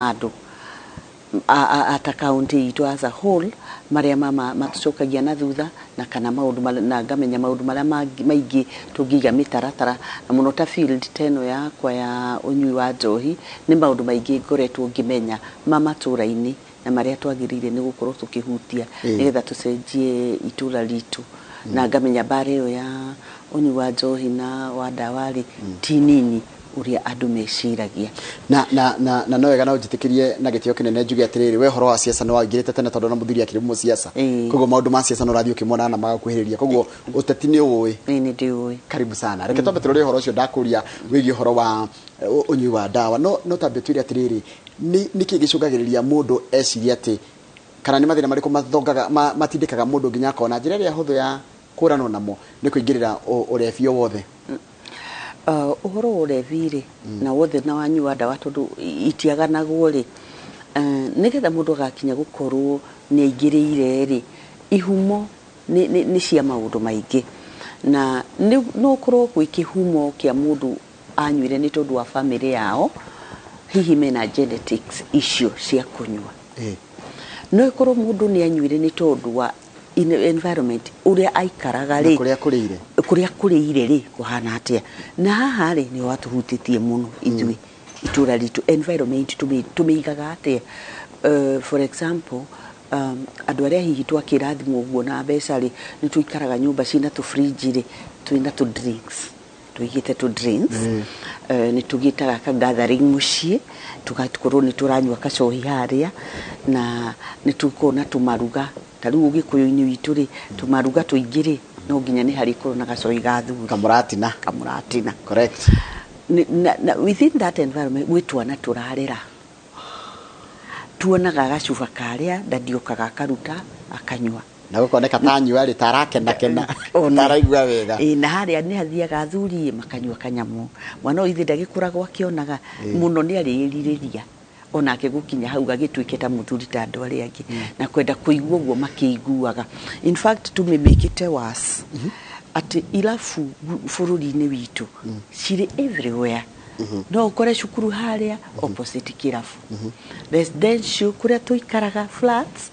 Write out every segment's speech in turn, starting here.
Andũ ata kaunti itũ as a whole marĩa matũcokagia na thutha na kana maũndũ na ngamenya maũndũ marĩa maingĩ tũngĩiga mĩtaratara na mũno ta field ta ĩno yakwa ya ũnyui wa njohi. Nĩ maũndũ maingĩ ngoretwo ngĩmenya ma matũra-inĩ na marĩa twagĩrĩire nĩ gũkorwo tũkĩhutia nĩgetha tũcenjie itũra ritũ, na ngamenya mbara ĩyo ya ũnyui wa njohi na wa ndawa rĩ ti nini ũrĩa andũ meciragia. Na no wega no njĩtĩkĩrie na gĩtĩo kĩnene njuge atĩrĩrĩ, we ũhoro wa siasa nĩ waingĩrĩte tene tondũ na mũthuri akĩrĩ mũciaca. Koguo maũndũ ma siasa no ũrathiĩ ũkĩmona na magakuhĩrĩria, koguo ũteti nĩ ũĩ. Ĩĩ, nĩ ndĩũĩ. Karibu sana. Reke twambe tũrore ũhoro ũcio ndakũria wĩgiĩ ũhoro wa ũnyui wa ndawa, no tambe twĩre atĩrĩrĩ, nĩ nĩkĩ gĩcũngagĩrĩria mũndũ ecirie atĩ, kana nĩ mathĩna marĩkũ mathongaga matindĩkaga mũndũ nginya akona njĩra ĩrĩa hũthũ ya kũranwo namo nĩ kũingĩrĩra ũrebi o wothe? Ũhoro wa ũrebi rĩ na wothe na wanyua ndawa, tondũ itiaganagwo rĩ, nĩgetha mũndũ agakinya gũkorwo nĩ aingĩrĩire rĩ, ihumo nĩ cia maũndũ maingĩ, na no ũkorwo gwĩ kĩhumo kĩa mũndũ anyuire nĩ tondũ wa famĩlĩ yao, hihi mena genetics icio cia kũnyua. No ĩkorwo mũndũ nĩ anyuire nĩ tondũ wa environment ũrĩa aikaraga na rĩ, kũrĩa kũrĩire. Kũrĩa kũrĩire rĩ kũhana atĩa, na haha rĩ nĩ watũhutĩtie mũno ithuĩ itũra ritũ. Environment tũmĩigaga atĩa? For example, andũ arĩa hihi twakĩrathimwo ũguo na mbeca rĩ, nĩ tũikaraga nyũmba ciĩna tũ fridge rĩ, twĩna tũ drinks, tũigĩte tũ drinks. Nĩ tũgĩtaga ka gathering mũciĩ, tũgakorwo nĩ tũranyua kacohi harĩa, na nĩ tũkorwo na tũmaruga. Ta rĩu ũgĩkũyũ-inĩ witũ rĩ, tũmaruga tũingĩ rĩ, no nginya nĩ harĩkorwo na gacohi ga thuri. Kamũratina. Kamũratina. Correct. Na within that environment gwĩ twana tũrarera tuonaga gacuba karĩa ndandiokaga akaruta akanyua. Na gũkoneka tanyua rĩ tarakenakena. Ona. Taraigua wega. Ĩ, na harĩa nĩ hathiaga athuri makanyua kanyamũ, mwana ũyũ ithe ndagĩkoragwo akĩonaga mũno, nĩ arĩĩrirĩria onake gũkinya hau agĩtuĩke ta mũthuri ta andũ arĩa angĩ na kwenda kũigua ũguo makĩiguaga. In fact, tũmĩmĩkĩte was atĩ irabu bũrũri-inĩ witũ cirĩ everywhere. No ũkore cukuru harĩa opposite kĩrabu, residential kũrĩa tũikaraga, flats,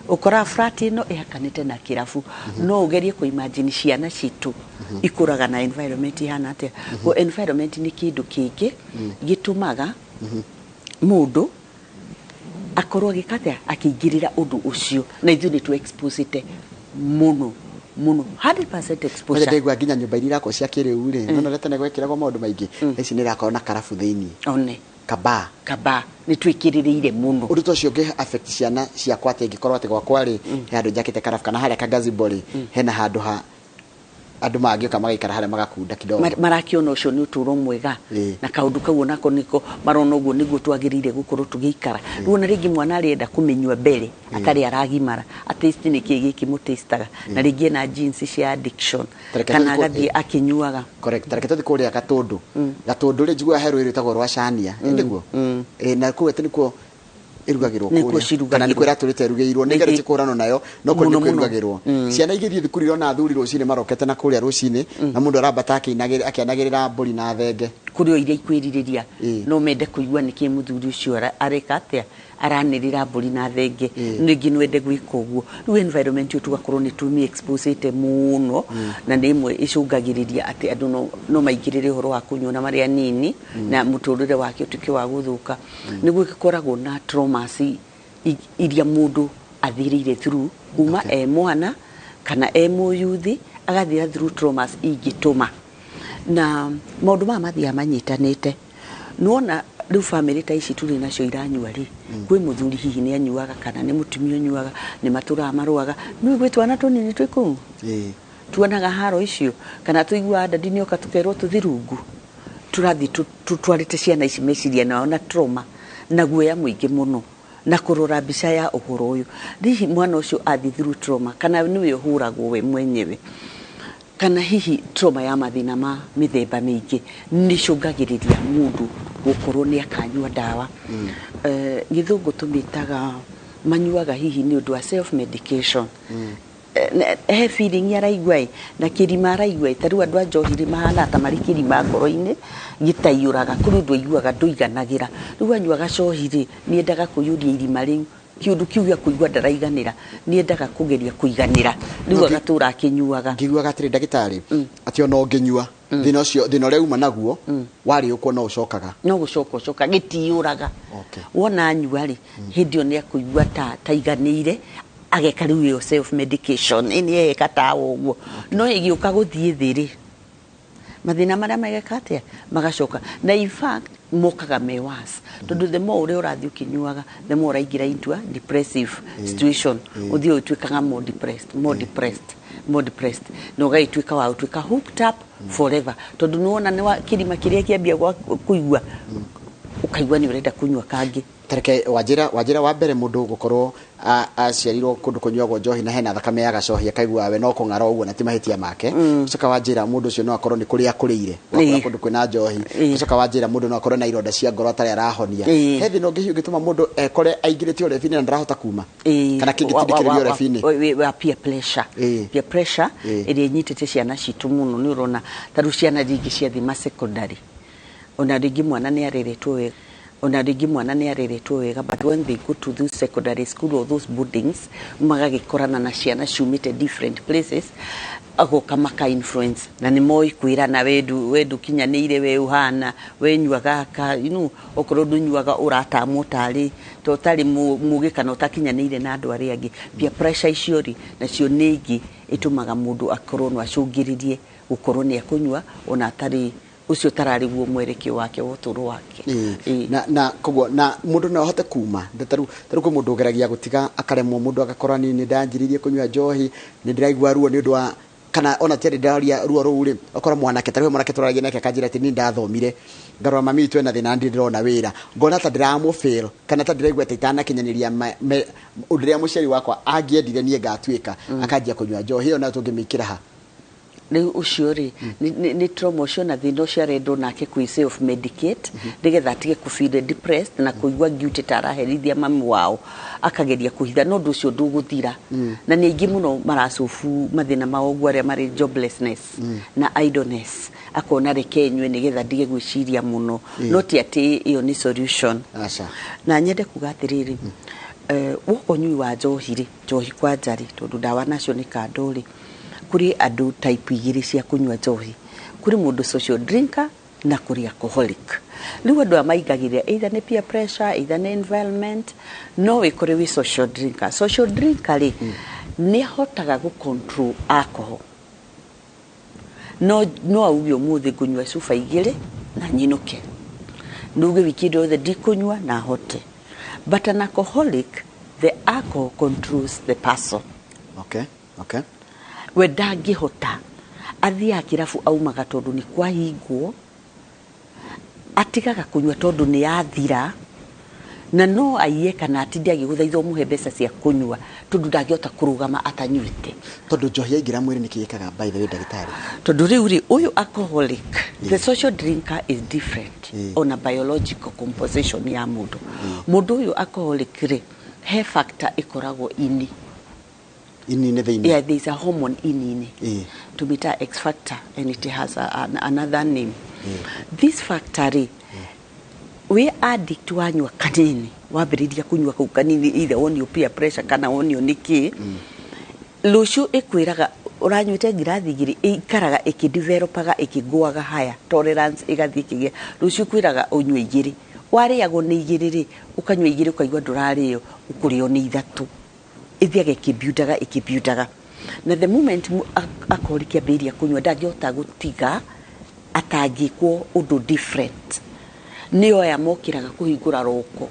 ũkoraga flat ĩno ĩhakanĩte na kĩrabu. No ũgerie kũ imagine ciana citũ ikũraga na environment ihana atĩa. Go environment nĩ kĩndũ kĩngĩ gĩtũmaga mũndũ akorwo agĩka atĩa, akĩingĩrĩra ũndũ ũcio, na ithuĩ nĩ tũ exposite mũno mũno, 100% Kwanja exposure. Ndaigua nginya nyũmba iria irakorwo cia kĩrĩu rĩ, no tene gwekĩragwo maũndũ maingĩ, thaa ici nĩ irakorwo na karabu thĩiniĩ. One. Kaba. Kaba nĩ twĩkĩrĩrĩire mũno. Ũndũ ta ũcio ũngĩ affect ciana ciakwa atĩ ingĩkorwo atĩ gwakwa rĩ he handũ njakĩte karabu, kana harĩa kagazebo rĩ, hena handũ ha andũ mangĩũka magaikara harĩa magakunda kidogo. Marakĩona ũcio nĩ ũtũũro mwega. Na kaũndũ kau onako nĩko marona ũguo nĩguo twagĩrĩire gũkorwo tũgĩikara. Rĩu ona rĩngĩ mwana arenda kũmĩnyua mbere atarĩ aragimara, atĩsti nĩ kĩĩ gĩkĩ mũtĩstaga, na rĩngĩ ena genes cia addiction Tareke kana tũthiĩ agathiĩ akĩnyuaga. Correct. Tareke tũthiĩ kũrĩa Gatũndũ. Gatũndũ rĩ, njiguaga he rũĩ rwĩtagwo rwa Cania. Ĩ nĩguo? Ĩ, na kũu atĩ nĩkuo ĩrugagĩrwo Nĩkuo kũrĩa. cirugagĩrwo. Kana nĩkuo ĩratũrĩte ĩrugĩirwo. Nĩ ngeretie kũhũrana nayo, no kũrĩa Mũno, nĩkuo mũno. ĩrugagĩrwo. Ciana igĩthiĩ thukuru irona athuri rũcinĩ marokete na kũrĩa rũcinĩ, na mũndũ arambata akĩanagĩrĩra mbũri na thenge. Kũrĩ o iria ikwĩrirĩria no mende kũigua nĩkĩ mũthuri ũcio areka atĩa, aranĩrĩra mbũri na thenge. Rĩngĩ no ende gwĩka ũguo. Rĩu environment ĩyo tũgakorwo nĩ tũmĩ exposite mũno, na nĩ ĩmwe ĩcũngagĩrĩria atĩ andũ no maingĩrĩre ũhoro wa kũnyua na marĩa nini na mũtũrĩre wake ũtuĩke wa gũthũka. Nĩguo gĩkoragwo na traumas iria mũndũ athirĩire through kuma e mwana kana e mũyuthi, agathira through traumas ingĩtũma na maũndũ maya mathiaga manyitanĩte. Nĩwona rĩu bamĩrĩ ta ici tũrĩ nacio iranyua rĩ, kwĩ mũthuri hihi nĩ anyuaga kana nĩ mũtumia ũnyuaga, nĩ matũraga marũaga, nĩ gwĩ twana tũnini twĩ kũu tuonaga haro icio, kana tũiguaga ndadi nĩoka, tũkerwo tũthi rungu, tũrathiĩ tũtwarĩte ciana ici meciria nao na trauma na guoya mũingĩ mũno na kũrora mbica ya ũhoro ũyũ. Hihi mwana ũcio athiĩ through trauma, kana nĩwe ũhũragwo we mwenyewe, kana hihi trauma ya mathĩna ma mĩthemba mĩingĩ nĩ icũngagĩrĩria mũndũ gũkorwo nĩ akanyua ndawa. Gĩthũngũ tũmĩtaga manyuaga hihi nĩ ũndũ wa self medication. He feeling araigua ĩ na kĩrima araigua ĩ. Ta rĩu andũ a njohi rĩ, mahana ta marĩ kĩrima ngoro-inĩ gĩtaiyũraga, kũrĩ ũndũ aiguaga ndũiganagĩra. Rĩu anyua gacohi rĩ, nĩendaga kũiyũria irima rĩu, kĩũndũ kĩu gĩa kũigua ndaraiganĩra, nĩendaga kũgeria kũiganĩra, rĩu agatũra akĩnyuaga. Ngiguaga atĩrĩ, ndagĩtarĩ, atĩ ona ũngĩnyua, thĩna ũcio, thĩna ũrĩa uma naguo warĩũkwo no ũcokaga. No gũcoka ũcoka, gĩtiyũraga. Wona anyua rĩ, hĩndĩ ĩyo nĩ akũigua ta taiganĩire, ageka rĩu ĩyo self medication, ĩ nĩ eka tawa ũguo, no ĩgĩũka gũthiĩ thĩ rĩ, mathĩna marĩa mageka atĩa, magacoka, na in fact mokaga me worse, tondũ the more ũrĩa ũrathiĩ ũkĩnyuaga, the more ũraingĩra into a depressive situation. Ũthiĩ ũtuĩkaga more depressed, more depressed, more depressed, na ũgagĩtuĩka wa gũtuĩka hooked up forever, tondũ nĩwona nĩ wa kĩrima kĩrĩa kĩambia gwa kũigua, ũkaigua nĩ ũrenda kũnyua kangĩ. Tareke wanjĩra wa mbere, mũndũ gũkorwo aciarirwo kũndũ kũnyuagwo njohi na hena thakame ya gacohi, akaigua we no kũng'ara ũguo na ti mahĩtia make. Ũcoka wanjĩra mũndũ ũcio no akorwo nĩ kũrĩa akũrĩire, wakũra kũndũ kwĩna njohi. Ũcoka wanjĩra mũndũ no akorwo na ironda cia ngoro atarĩ arahonia. He thĩna ũngĩ hihi ũngĩtũma mũndũ ekore aingĩrĩte ũrebi-inĩ na ndarahota kuma, kana kĩngĩtindĩkĩrĩria ũrebi-inĩ? Wa peer pressure. Peer pressure ĩrĩa ĩnyitĩte ciana citũ mũno. Nĩ ũrona ta rĩu ciana rĩngĩ ciathiĩ ma secondary, ona rĩngĩ mwana nĩ areretwo wega, ona rĩngĩ mwana nĩ areretwo wega, but when they go to those secondary school or those boardings, magagĩkorana na ciana ciumĩte different places, agoka maka influence, na nĩ moĩ kwĩrana, we ndũkinyanĩire, we ũhana we nyua gaka, okorwo ndũnyuaga ũratamwo tarĩ to ũtarĩ mũgĩ kana ũtakinyanĩire na andũ arĩa angĩ. Peer pressure icio rĩ, nacio nĩ ingĩ ĩtũmaga mũndũ akorwo no acũngĩrĩrie gũkorwo nĩ akũnyua ona atarĩ ũcio ũtararĩ guo mwerekeo wake wa ũtũũro wake. Na koguo na mũndũ no ahote kuma tarĩu kwĩ mũndũ ũgeragia gũtiga akaremwo, mũndũ agakora ni nĩ ndanjĩrĩirie kũnyua njohi, nĩ ndĩraigua ruo nĩ ũndũ wa, kana ona tiarĩ ndĩraria ruo rũu rĩ, okorwo mwanake, tarĩu mwanake tũraragia nake akanjĩra atĩ niĩ ndathomire, ngarora mami witũ ena thĩna, ndirĩ ndĩrona wĩra, ngona ta ndĩramũfail kana ta ndĩraigua ta itanakinyanĩria ũndũ ũrĩa mũciari wakwa angĩendire niĩ ngatuĩka, akanjia kũnyua njohi. Ĩyo nayo tũngĩmĩkĩra ha? Rĩu ũcio rĩ, nĩ trauma ũcio na thĩna ũcio arendwo nake kwĩ self medicate nĩgetha atige kũ feel depressed na kũigua guilty ta araherithia mami wao, akageria kũhitha, no ũndũ ũcio ndũgũthira. Na nĩ aingĩ mũno maracobu mathĩna mao ũguo, arĩa marĩ joblessness na idleness, akona reke nyue nĩgetha ndige gwĩciria mũno, no ti atĩ ĩyo nĩ solution. Aca. Na nyende kuga atĩrĩrĩ, woka ũnyui wa njohi rĩ, njohi kwanja rĩ, tondũ ndawa nacio nĩ kando rĩ, kũrĩ andũ type igĩrĩ cia kũnyua njohi. Kũrĩ mũndũ social drinker na kũrĩ alcoholic. Rĩu andũ aya maingagĩrĩra either nĩ peer pressure, either nĩ environment. No wĩkore wĩ social drinker. Social drinker rĩ, nĩ ahotaga gũ control alcohol, no auge ũmũthĩ ngũnyua cuba igĩrĩ na nyinũke, nuge wiki ĩno yothe ndikũnyua na hote. But an alcoholic, the alcohol controls the person. We ndangĩhota, athiaga kĩrabu, aumaga tondũ nĩ kwahingwo, atigaga kũnyua tondũ nĩ yathira, na no aiye kana atinde agĩgũthaitha ũmũhe mbeca cia kũnyua, tondũ ndangĩhota kũrũgama atanyuĩte. Tondũ njohi yaingĩra mwĩrĩ nĩkĩ ĩkaga, by the way, ndagĩtarĩ? Tondũ rĩu rĩ, ũyũ alcoholic, the social drinker is different. Ona biological composition ya mũndũ, mũndũ ũyũ alcoholic rĩ, he factor ĩkoragwo ini. Ini-inĩ thĩinĩ? Yeah, there is a hormone ini-inĩ, tumita X factor, and it has another name. This factor rĩ, wĩ addict, wanyua kanini, wambĩrĩria kũnyua kau kanini, either wonio peer pressure kana wonio nĩkĩ, rũciũ ĩkwĩraga ũranyuĩte ngirathi igĩrĩ, ĩikaraga ĩkĩdevelopaga, ĩkĩgũaga haya, tolerance ĩgathiĩ ĩkĩgĩa. Rũciũ kwĩraga ũnyue igĩrĩ, warĩagwo nĩ igĩrĩ rĩ, ũkanyua igĩrĩ, ũkaigua ndũrarĩo, ũkũrĩo nĩ ithatũ, ĩthiaga ĩkĩbiundaga, ĩkĩbiundaga, na the moment alcoholic ambĩrĩria kũnyua, ndangĩhota gũtiga atangĩkwo ũndũ different. Nĩo aya mokĩraga kũhingũra roko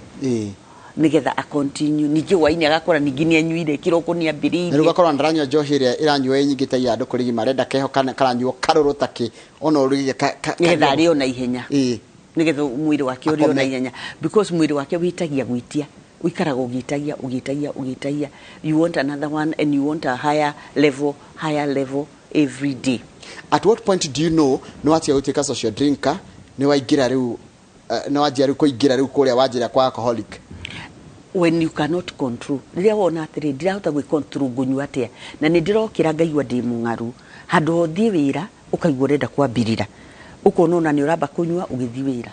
nĩgetha a continue. Ningĩ hwainĩ agakora ningĩ nĩ anyuire, kĩroko nĩ Na rĩu ambĩrĩirie. Ũgakorwo ndaranyua njohi ĩrĩa ĩranyuo ĩ nyingĩ ta iya andũ kũrĩ gima, arenda keho kana karanyuo karũrũ takĩ ona ũrĩge nĩgetha arĩo na ihenya, nĩgetha mwĩrĩ wake ũrĩo na Akome. ihenya, because mwĩrĩ wake wĩtagia gwĩtia, ũikaraga ũgĩtagia, ũgĩtagia, ũgĩtagia. You want another one and you want a higher level, higher level every day. At what point do you know nĩ watiga gũtuĩka social drinker, nĩ waingĩra rĩu, nĩ wanjia rĩu kũingĩra rĩu kũrĩa wanjĩra kwa alcoholic? When you cannot control, rĩrĩa wona atĩrĩ, ndirahota gwĩ control, ngũnyua atĩa na nĩ ndĩrokĩra ngaigua ndĩ mũng'aru, handũ ho thiĩ wĩra ũkaigua ũrenda kwambĩrĩra, ũkona ona nĩ ũramba kũnyua ũgĩthiĩ wĩra.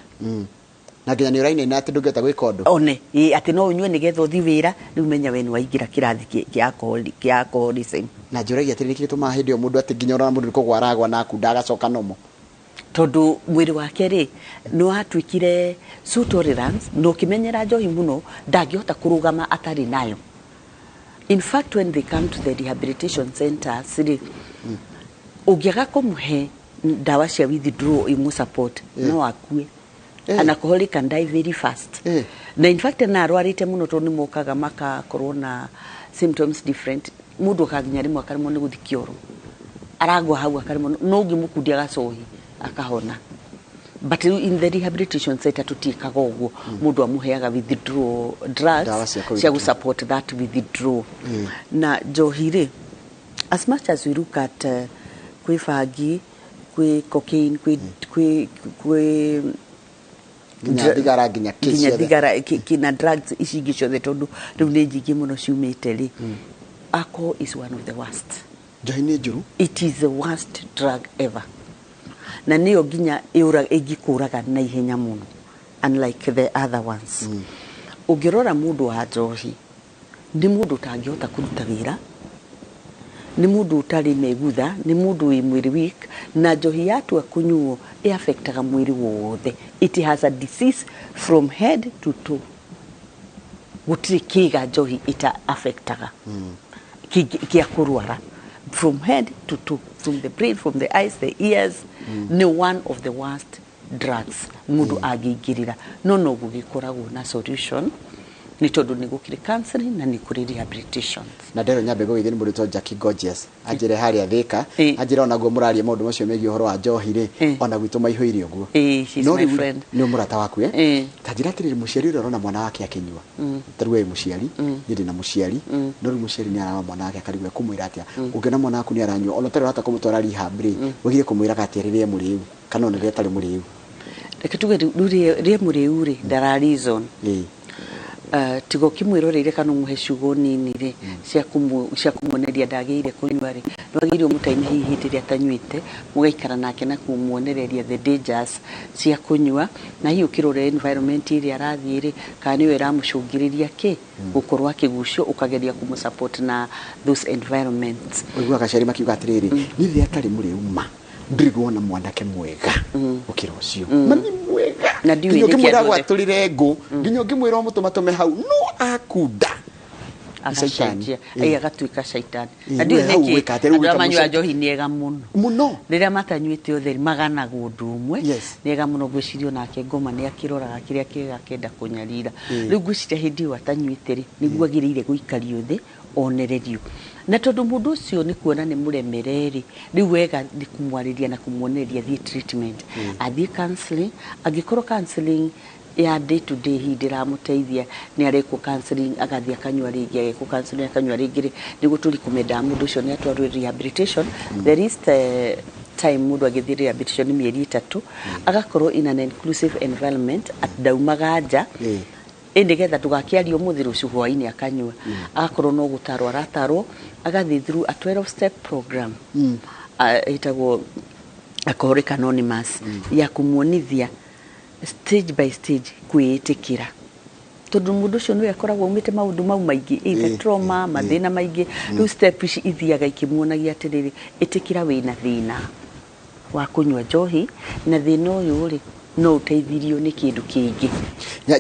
Na nginya nĩ ũrainaina atĩ ndũngĩhota gwĩka ũndũ. One ĩ atĩ no ũnyue nĩgetha ũthiĩ wĩra. Rĩu menya we nĩ waingĩra kĩrathi kĩa alcoholism. Na njũragia atĩrĩ, nĩkĩ gĩtũmaga hĩndĩ ĩyo mũndũ atĩ nginya ũrona mũndũ nĩ kũgwa aragwa na akunda agacoka nomo? Tondũ mwĩrĩ wake rĩ, nĩ watuĩkire so tolerance na ũkĩmenyera njohi mũno, ndangĩhota kũrũgama atarĩ nayo. In fact, when they come to the rehabilitation centers rĩ, ũngĩaga kũmũhe ndawa cia withdraw imũ support, no akue. An alcoholic can die very fast. Na in fact na arwarĩte mũno, tondũ nĩ mokaga makakorwo na symptoms different. Mũndũ akaginya rĩmwe akaremwo nĩ gũthiĩ kĩoro, aragwa hau akaremwo, no ũngĩmũkundia gacohi akahona. But rĩu in the rehabilitation center tũtiĩkaga ũguo. Mũndũ amũheaga withdraw Ndawa drugs cia kũ cia withdraw. Gũ-support that withdraw. Na njohi rĩ, as much as we look at kwĩ bangi, kwĩ cocaine, kwĩ nginya thigara, nginya kĩ nginya ciothe. Thigara na drugs ici ingĩ ciothe, tondũ rĩu nĩ nyingĩ mũno ciumĩte rĩ, alcohol is one of the worst. Njohi nĩ njũru. It is the worst drug ever, na nĩyo nginya ĩngĩkũraga na ihenya mũno, unlike the other ones. Ũngĩrora mũndũ wa njohi nĩ mũndũ ũtangĩhota kũruta wĩra, nĩ mũndũ ũtarĩ megutha, nĩ mũndũ wĩ mwĩrĩ weak. Na njohi yatua kũnyuo ĩaffectaga mwĩrĩ wothe. It has a disease from head to toe. Gũtirĩ kĩga njohi ĩta affectaga kĩa kũrwara, from head to toe, from the brain, from the eyes, the ears. Nĩ one of the worst drugs mũndũ angĩingĩrĩra. No gũgĩkoragwo na solution, nĩ tondũ nĩ gũkĩrĩ counseling na nĩ kũrĩ rehabilitation. Na ndero nyambe ngũgeithie nĩ mũndũ wĩtwo Jackie Gorgeous, anjĩre harĩa Thĩka, anjĩre onaguo mũraria maũndũ macio megiĩ ũhoro wa njohi rĩ, ona gwitũ maihũire ũguo. She's No my rĩu friend. Nĩ mũrata waku, eh? Ta njĩra atĩrĩrĩ, mũciari ũrĩa ũrona mwana wake akĩnyua, ta rĩu we wĩ mũciari, niĩ ndĩ na mũciari, no rĩu mũciari nĩ ararora mwana wake akarigwo ekũmwĩra atĩa. Ũngĩona mwana waku nĩ aranyua, ona ũtarĩ ũrahota kũmũtwara rehab rĩ, wagĩrĩire kũmwĩraga atĩa rĩrĩa e mũrĩu kana ona rĩrĩa atarĩ mũrĩu? Reke tuge rĩu rĩrĩa mũrĩu rĩ, ndara reason. Tiga ũkĩmwĩroreire kana ũmũhe ciugo nini rĩ cia kũmuoneria ndagĩrĩire kũnyua rĩ, nĩ wagĩrĩire ũmũtaime hihi hĩndĩ ĩrĩa atanyuĩte, mũgaikara nake na kũmuonereria the dangers cia kũnyua, na hihi ũkĩrora environment ĩrĩa arathiĩ rĩ, kana nĩyo ĩramũcũngĩrĩria kĩ gũkorwo akĩgucio, ũkageria kũmũ-support na those environments. Ũiguaga aciari makiuga atĩrĩrĩ, niĩ rĩrĩa atarĩ mũrĩu ma ndirĩ wona mwanake mwega gũkĩra ũcio, ma nĩ mwega. Na ndiũĩ nginya nĩkĩ ũngĩmwĩra andũ othe- gwatũrĩre ngũ, nginya ũngĩmwĩra ũmũtũmatũme hau no akunda. Agacenjia. Shaitani. Ĩ, agatuĩka caitani. Na We ndiũĩ hau nĩkĩ gwĩka atĩa? Rĩu andũ gwĩka arĩa manyuaga njohi nĩ ega mũno. Mũno. Rĩrĩa matanyuĩte ũtheri maganagwo ũndũ ũmwe. Nĩ ega mũno. Ngwĩciria onake ngoma nĩ akĩroraga kĩrĩa kĩega akenda kũnyarira. Rĩu ngwĩciria hĩndĩ ĩyo atanyuĩte rĩ, nĩguo agĩrĩire gũikario thĩ onererio, na tondũ mũndũ ũcio nĩ kuona nĩ mũremere rĩ, rĩu wega nĩ kũmwarĩria na kũmuonereria athiĩ treatment, athiĩ counseling. Angĩkorwo counseling ya day to day hihi ndĩramũteithia, nĩ arekwo counseling, agathiĩ akanyua rĩngĩ, agekwo counseling, akanyua rĩngĩ rĩ, nĩguo tũrikomendaga mũndũ ũcio nĩ atwarwo rehabilitation. There is the time mũndũ agĩthiĩ rehabilitation nĩ mĩeri 3, agakorwo in an inclusive environment, atĩ ndaumaga nja, ĩ nĩgetha ndũgakĩarie ũmũthĩ, rũciũ hwainĩ akanyua. Agakorwo no gũtarwo aratarwo, agathiĩ through a 12 step program. Ĩtagwo Alcoholic Anonymous, ya kũmuonithia stage by stage kwĩĩtĩkĩra, tondũ mũndũ ũcio nĩwe akoragwo aumĩte maũndũ mau maingĩ, either trauma, mathĩna maingĩ. Rĩu step ici ithiaga ikĩmuonagia atĩrĩrĩ, ĩtĩkĩra wĩna thĩna wa kũnyua njohi, na thĩna ũyũ rĩ, no ũteithirio nĩ kĩndũ kĩngĩ.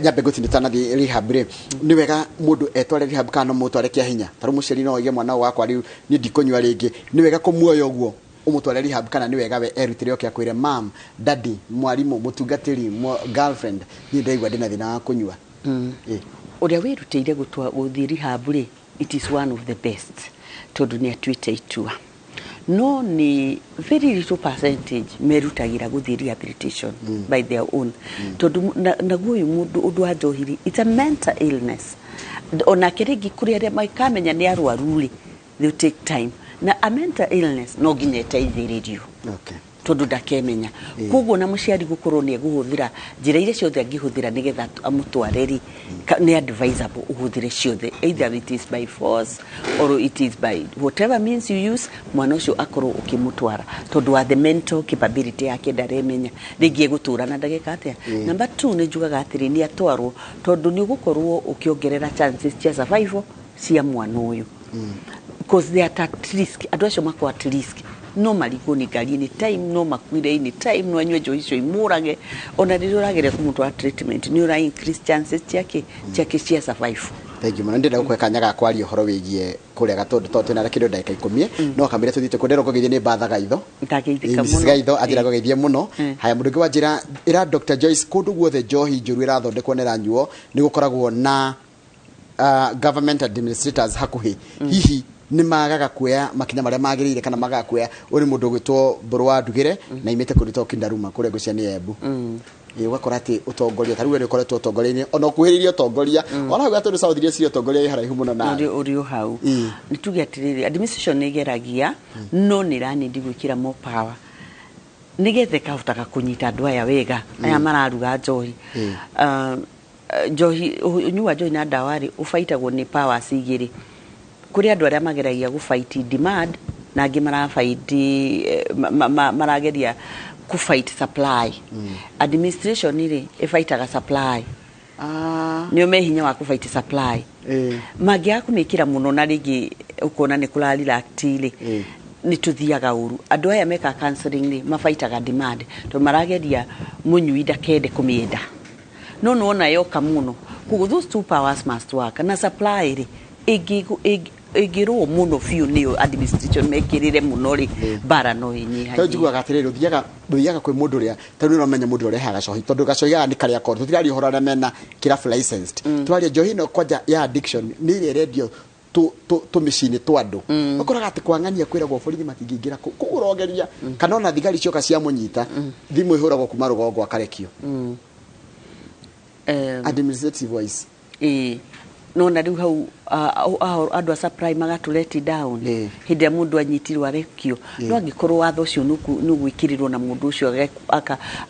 Nyambe ngũtinde tanathiĩ rehab rĩ, nĩ wega mũndũ etware rehab kana no mũtware kĩa hinya? Ta rĩu mũciari no oige, mwana ũyũ wakwa rĩu niĩ ndikũnyua rĩngĩ. Nĩ wega kũmuoya ũguo ũmũtware rehab, kana nĩ wega we erutĩre oke akwĩre, mam, daddy, mwarimũ, mũtungatĩri, girlfriend, niĩ ndĩraigua ndĩna thĩna wa kũnyua? Ũrĩa wĩrutĩire gũtwa gũthiĩ rehab rĩ, it is one of the best, tondũ nĩ atuĩte itua. No nĩ very little percentage merutagĩra gũthiĩ rehabilitation by their own, tondũ naguo ũyũ mũndũ ũndũ wa njohi rĩ, it's a mental illness. Onake rĩngĩ kũrĩ arĩa makamenya nĩ arwaru rĩ, they will take time, na a mental illness no nginya ĩteithĩrĩrio. Tondu ndakemenya. Koguo na muciari gukorwo ni eguhuthira njira iria ciothe angĩhũthĩra nĩgetha amũtware rĩ, nĩ advisable ũhũthĩre ciothe, either it is by force or it is by whatever means you use, mwana ũcio akorwo ũkĩmũtwara tondũ wa the mental capability yake, ndaremenya rĩngĩ egũtũra na ndagĩka atĩa. Number two, nĩ njugaga atĩrĩ, nĩ atwarwo tondũ nĩ ũgũkorwo ũkĩongerera chances cia survival cia mwana ũyũ, because they are at risk. Andũ acio makorwo at risk, no marigwo nĩ ngari any time, no makuire any time, no anyue njohi icio imũrage. Ona rĩrĩa ũrageria kũmũtwara treatment, nĩ ũra increase chances ciake cia survive. Thank you mũno. Ndĩrenda gũkũhe kanya ga kwaria ũhoro wĩgiĩ kũrĩa Gatũndũ, tondũ twĩna kĩndũ ndagĩka 10, no kamĩra tũthiĩte kũ ndĩrenda kũgeithia nĩ Mbatha Gaitho. Ndageithĩka Mrs. mũno. Gaitho anjĩra kũgeithie mũno. Haya, mũndũ ũngĩ wanjĩra ĩra Dr. Joyce kũndũ guothe njohi njũru ĩrathondekwo na ĩranyuo nĩ gũkoragwo na government administrators hakuhĩ. Hihi nĩ magaga kuoya makinya marĩa magĩrĩire kana magaga kuoya? Ũyũ nĩ mũndũ ũgwĩtwo Mbũrũ wa Ndugĩre na imĩte kũndũ gwĩtwo Kindaruma kũrĩa ngũcia nĩ Embu. Ĩ, ũgakora atĩ ũtongoria ta rĩu we nĩ ũkoretwo ũtongoria-inĩ, ona ũkuhĩrĩirie ũtongoria, ona hau Gatũndũ South iria cirĩ ũtongoria wĩ haraihu mũno nawe. Ũrĩ o hau. Nĩ tuge atĩrĩrĩ, administration nĩ ĩgeragia, no nĩ ĩranindi gwĩkĩra more power nĩgetha ĩkahotaga kũnyita andũ aya wega, aya mararuga njohi. Njohi, ũnyui wa njohi na ndawa rĩ, ũbaitagwo nĩ powers igĩrĩ. Kũrĩ andũ arĩa mageragia gũfight demand na angĩ marafight marageria kũfight supply. Administration rĩ, ĩbaitaga supply. Nĩo me hinya wa kũfight supply. Mangĩaga kũmĩkĩra mũno na rĩngĩ ũkona nĩ kũra relax rĩ, nĩ tũthiaga ũru. Andũ aya meka counseling rĩ, mabaitaga demand tondũ marageria mũnyui ndakende kũmĩenda, no nĩwona yoka mũno. Koguo those two powers must work. Na supply rĩ, ĩngĩrwo mũno biũ nĩyo administration mekĩrĩre mũno rĩ, mbara no Tondũ ĩnyihanyihe. Njiguaga atĩrĩrĩ, ũthiaga kwĩ mũndũ ũrĩa, tondũ nĩ ũramenya mũndũ ũrĩa ũrehaga gacohi, tondũ gacohi gaka nĩ karĩa koru. Tũtiraria ũhoro arĩa mena kĩrabu licensed, tũraria njohi ĩno kwanja ya addiction, nĩ ĩrĩa ĩrendio tũmĩciĩ-inĩ twa andũ. Ũkoraga atĩ kwang'ania kwĩragwo borithi matingĩingĩra kũu, koguo ũrogeria kana ona thigari cioka ciamũnyita, thimũ ĩhũragwo kuma rũgongo akarekio. Administrative wise. Ĩĩ, no na rĩu hau andũ a supply magatũ down. Hĩndĩ ĩrĩa mũndũ anyitirwo arekio, no angĩkorwo watho ũcio nĩ ũgwĩkĩrĩrwo na mũndũ ũcio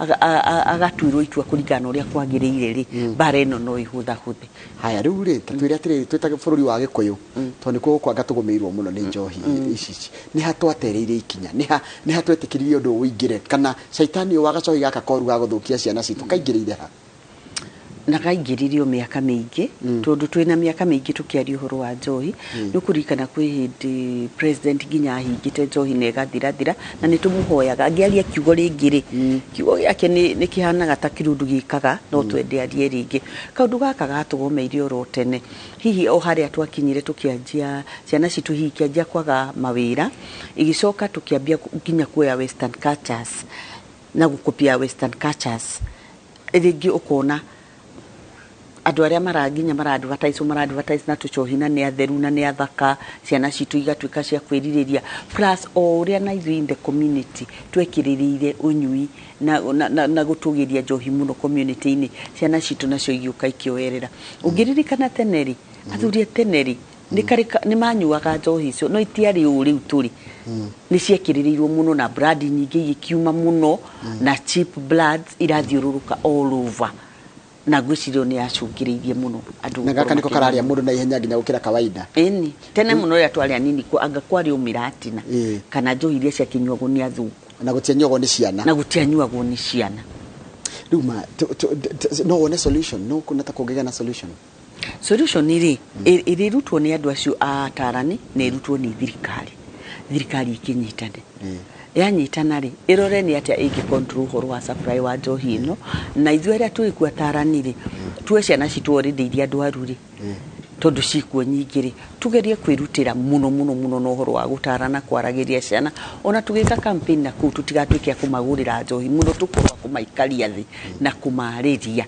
agatuĩrwo itua kũringana na ũrĩa kwagĩrĩire rĩ, mbara ĩno no ĩhũthahũthe. Haya, rĩu rĩ, ta twĩre atĩrĩrĩ, twĩtage bũrũri wa Gĩkũyũ, tondũ nĩkuo gũkwanga tũgũmĩirwo mũno nĩ njohi ici, nĩ ha twatereire ikinya, nĩ ha twetĩkĩririe ũndũ ũyũ ũingĩre, kana caitani ũyũ wa gacohi gaka koru ga gũthũkia ciana citũ kaingĩrĩire ha? Na kaingĩririo mĩaka mĩingĩ, tondũ twĩna mĩaka mĩingĩ tũkĩaria ũhoro wa njohi. Nĩ ũkũririkana kwĩ hĩndĩ president nginya ahingĩte njohi na ĩgathirathira, na nĩ tũmũhoyaga angĩaria kiugo rĩngĩ rĩ, kiugo gĩake nĩ kĩhanaga ta kĩrundu gĩkaga, no twende arie rĩngĩ. Kaũndũ gaka gatũgomeire oro tene, hihi o harĩa twakinyire tũkĩanjia ciana citũ hihi ikĩanjia kwaga mawĩra, igĩcoka tũkĩambia nginya kuoya western cultures na gũkopia western cultures. Rĩngĩ ũkona andũ arĩa mara nginya mara advertise na tũcohi na nĩ atheru na nĩ athaka, ciana citũ igatuĩka cia kwĩrirĩria. Plus o ũrĩa na ithuĩ in the community twekĩrĩrĩire ũnyui na gũtũgĩria njohi mũno community-inĩ, ciana citũ nacio igĩũka ikĩoerera. Ũngĩririkana tene rĩ, athuri a tene rĩ, nĩ karĩ nĩ manyuaga njohi icio, no itiarĩ ũũ rĩu tũrĩ. Nĩ ciekĩrĩrĩirwo mũno na brand nyingĩ igĩkiuma mũno na cheap brands irathiũrũrũka all over, na ngwĩciria nĩ yacũngĩrĩirie mũno andũ Na gaka gũkorwo nĩko makĩnyua. Kararia mũndũ na ihenya nginya gũkĩra kawaida. Ĩni, tene mũno rĩrĩa twarĩ anini anga kwarĩ o mĩratina kana njohi iria ciakĩnyuagwo nĩ athũngũ. Na gũtianyuagwo nĩ ciana. Na gũtianyuagwo nĩ ciana. Rĩu ma no wone solution, no kuna ta kũngĩgĩa na solution? Solution rĩ, ĩrĩrutwo nĩ andũ acio a atarani na ĩrutwo nĩ thirikari. Thirikari ikĩnyitane, yanyitana rĩ, ĩrore nĩ atĩa ĩngĩ control ũhoro wa supply wa njohi ĩno, na ithuĩ arĩa tũrĩ kuo atarani rĩ, tuwe ciana citũ already iria ndwaru rĩ, tondũ cikuo nyingĩ rĩ, tugerie kwĩrutĩra mũno mũno mũno na ũhoro wa gũtarana, kwaragĩria ciana. Ona tũgĩka campaign na kũu, tũtigatuĩke a kũmagũrĩra njohi mũno, tũkorwo a kũmaikaria thĩ na kũmarĩria.